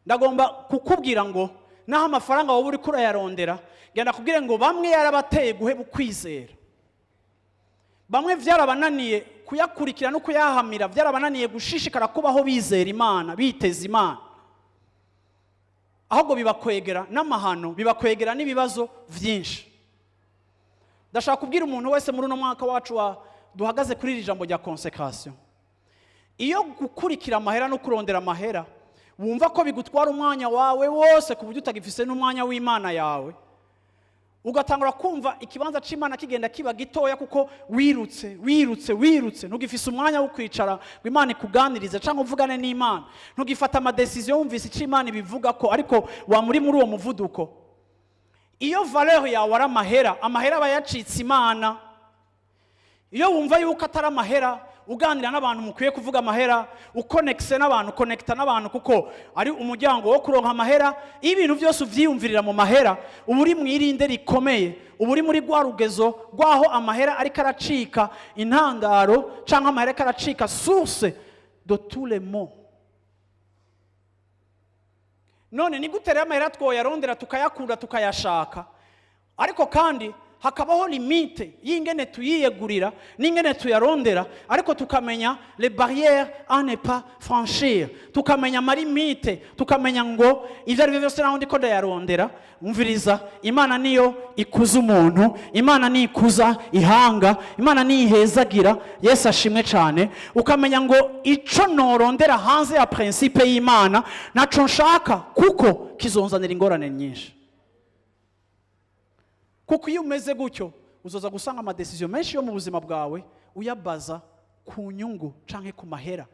Ndagomba kukubwira ngo naho amafaranga wowe uri kurayarondera, genda kubwire ngo bamwe yarabateye guheba ukwizera, bamwe byarabananiye kuyakurikira no kuyahamira, byarabananiye gushishikara kubaho bizera Imana, biteza Imana, ahubwo bibakwegera n'amahano, bibakwegera n'ibibazo byinshi. Ndashaka kubwira umuntu wese muri uno mwaka wacu wa duhagaze kuri iri jambo rya consécration: iyo gukurikira amahera no kurondera amahera wumva ko bigutwara umwanya wawe wose, ku buryo utagifise n'umwanya w'Imana yawe, ugatangura kumva ikibanza cy'Imana kigenda kiba gitoya, kuko wirutse, wirutse, wirutse, ntugifise umwanya wo kwicara ngo Imana ikuganirize cyangwa uvugane n'Imana, ntugifata ama décisions wumvise icyo Imana ibivuga ko, ariko wamuri muri uwo muvuduko. Iyo valeur yawe ari amahera, amahera aba yacitse Imana. Iyo wumva yuko atari amahera, uganira n'abantu mukwiye kuvuga amahera, ukonekise n'abantu, ukonekita n'abantu kuko ari umuryango wo kuronka amahera, iyo ibintu byose uvyiyumvirira mu mahera, uba uri mu irinde rikomeye, uba uri muri rwa rugezo rw'aho amahera ariko aracika intandaro, cyangwa amahera ariko aracika source de tous les maux. None ni gute rero amahera twoyarondera, tukayakunda, tukayashaka, ariko kandi hakabaho limite y'ingene tuyiyegurira n'ingene tuyarondera, ariko tukamenya les barrières à ne pas franchir, tukamenya ama limites, tukamenya ngo ibyo ari byo byose naho ndiko ndayarondera, umviriza, Imana niyo ikuza umuntu, Imana niyo ikuza ihanga, Imana niyo ihezagira. Yesu ashimwe cyane. Ukamenya ngo ico norondera hanze ya principe y'Imana naco nshaka, kuko kizonzanira ingorane nyinshi. Kuko iyo umeze gutyo, uzoza gusanga ama décisions menshi yo mu buzima bwawe uyabaza ku nyungu canke ku mahera.